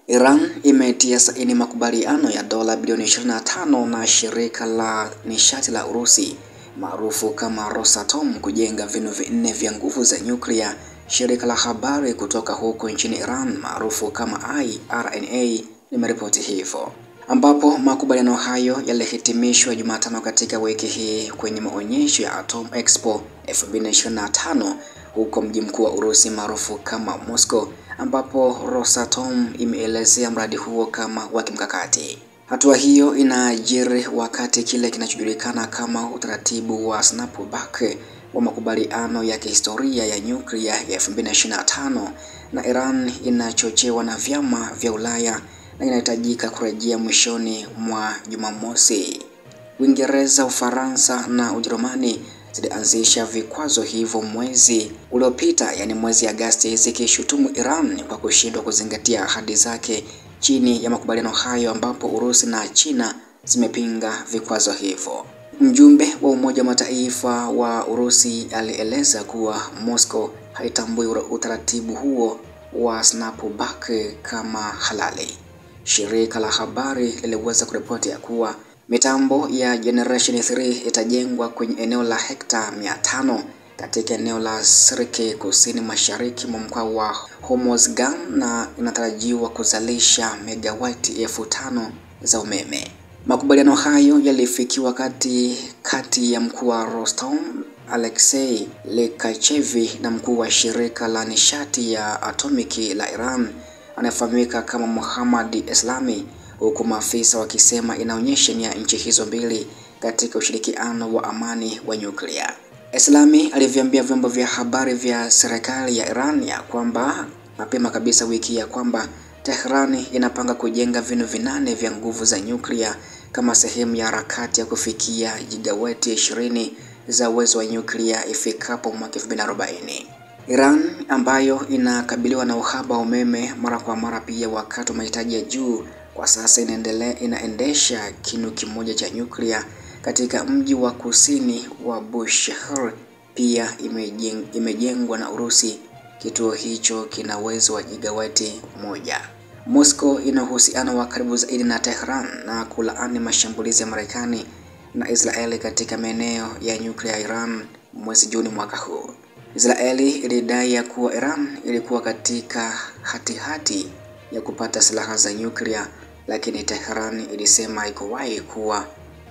Iran imetia saini makubaliano ya dola bilioni 25 na shirika la nishati la Urusi maarufu kama Rosatom kujenga vinu vinne vya nguvu za nyuklia. Shirika la habari kutoka huko nchini Iran maarufu kama IRNA limeripoti hivyo, ambapo makubaliano hayo yalihitimishwa Jumatano katika wiki hii kwenye maonyesho ya Atom Expo 2025 huko mji mkuu wa Urusi maarufu kama Moscow, ambapo Rosatom imeelezea mradi huo kama wa kimkakati. Hatua hiyo inajiri wakati kile kinachojulikana kama utaratibu wa snapback wa makubaliano ya kihistoria ya nyuklia ya 2025 na Iran inachochewa na vyama vya Ulaya na inahitajika kurejea mwishoni mwa Jumamosi. Uingereza, Ufaransa na Ujerumani zilianzisha vikwazo hivyo mwezi uliopita, yani mwezi Agosti, zikishutumu Iran kwa kushindwa kuzingatia ahadi zake chini ya makubaliano hayo, ambapo Urusi na China zimepinga vikwazo hivyo. Mjumbe wa Umoja wa Mataifa wa Urusi alieleza kuwa Moscow haitambui utaratibu huo wa snapback kama halali. Shirika la habari liliweza kuripoti ya kuwa mitambo ya Generation 3 itajengwa kwenye eneo la hekta 500 katika eneo la Sirke kusini mashariki mwa mkoa wa Hormozgan na inatarajiwa kuzalisha megawati 5,000 za umeme. Makubaliano hayo yalifikiwa kati ya mkuu wa Rosatom Alexei Lekachevi na mkuu wa shirika la nishati ya atomiki la Iran anayefahamika kama Muhammad Eslami, huku maafisa wakisema inaonyesha nia nchi hizo mbili katika ushirikiano wa amani wa nyuklia. Eslami aliviambia vyombo vya habari vya serikali ya Iran ya kwamba mapema kabisa wiki ya kwamba Tehran inapanga kujenga vinu 8 vya nguvu za nyuklia kama sehemu ya harakati ya kufikia gigawati 20 za uwezo wa nyuklia ifikapo mwaka 2040. Iran ambayo inakabiliwa na uhaba wa umeme mara kwa mara pia wakati wa mahitaji ya juu, kwa sasa inaendesha kinu kimoja cha nyuklia katika mji wa kusini wa Bushehr. Pia imejengwa na Urusi. Kituo hicho kina uwezo wa gigawati 1. Moscow ina uhusiano wa karibu zaidi na Tehran na kulaani mashambulizi ya Marekani na Israeli katika maeneo ya nyuklia ya Iran mwezi Juni mwaka huu. Israeli ilidai ya kuwa Iran ilikuwa katika hatihati ya kupata silaha za nyuklia, lakini Tehran ilisema haikuwahi kuwa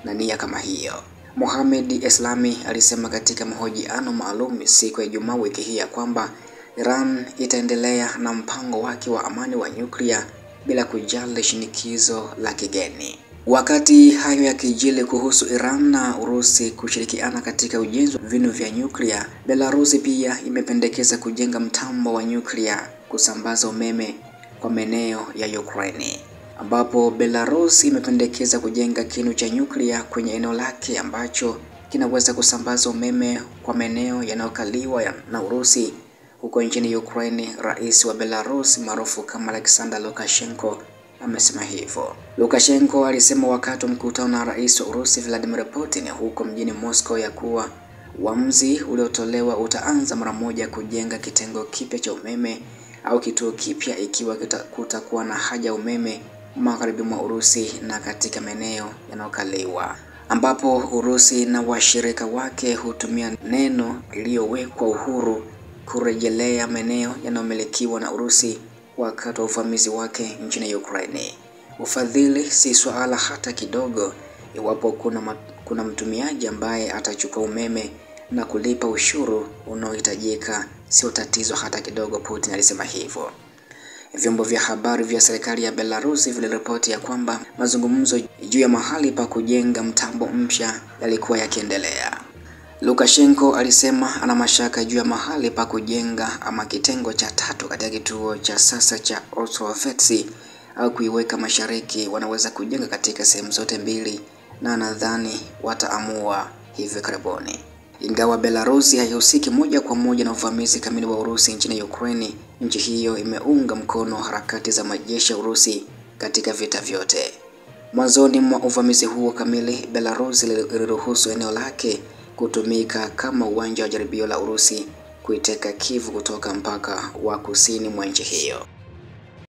na nia kama hiyo. Mohamed Eslami alisema katika mahojiano maalum siku ya Ijumaa wiki hii ya kwamba Iran itaendelea na mpango wake wa amani wa nyuklia bila kujali shinikizo la kigeni. Wakati hayo yakijili kuhusu Iran na Urusi kushirikiana katika ujenzi wa vinu vya nyuklia, Belarusi pia imependekeza kujenga mtambo wa nyuklia kusambaza umeme kwa maeneo ya Ukraine, ambapo Belarus imependekeza kujenga kinu cha nyuklia kwenye eneo lake ambacho kinaweza kusambaza umeme kwa maeneo yanayokaliwa na Urusi. Huko nchini Ukraine, rais wa Belarus maarufu kama Alexander Lukashenko amesema hivyo. Lukashenko alisema wakati wa mkutano na rais wa Urusi Vladimir Putin huko mjini Moscow ya kuwa uamuzi uliotolewa utaanza mara moja kujenga kitengo kipya cha umeme au kituo kipya ikiwa kutakuwa na haja umeme magharibi mwa Urusi na katika maeneo yanayokaliwa, ambapo Urusi na washirika wake hutumia neno iliyowekwa uhuru kurejelea maeneo yanayomilikiwa na Urusi wakati wa uvamizi wake nchini Ukraine. Ufadhili si suala hata kidogo iwapo kuna mtumiaji ambaye atachukua umeme na kulipa ushuru unaohitajika, sio tatizo hata kidogo, Putin alisema hivyo. Vyombo vya habari vya serikali ya Belarus viliripoti ya kwamba mazungumzo juu ya mahali pa kujenga mtambo mpya yalikuwa yakiendelea. Lukashenko alisema ana mashaka juu ya mahali pa kujenga ama kitengo cha tatu katika kituo cha sasa cha Ostrovets au kuiweka mashariki. Wanaweza kujenga katika sehemu zote mbili na nadhani wataamua hivi karibuni. Ingawa Belarusi haihusiki moja kwa moja na uvamizi kamili wa Urusi nchini Ukraine, nchi hiyo imeunga mkono harakati za majeshi ya Urusi katika vita vyote. Mwanzoni mwa uvamizi huo kamili, Belarusi iliruhusu eneo lake kutumika kama uwanja wa jaribio la Urusi kuiteka Kiev kutoka mpaka wa kusini mwa nchi hiyo.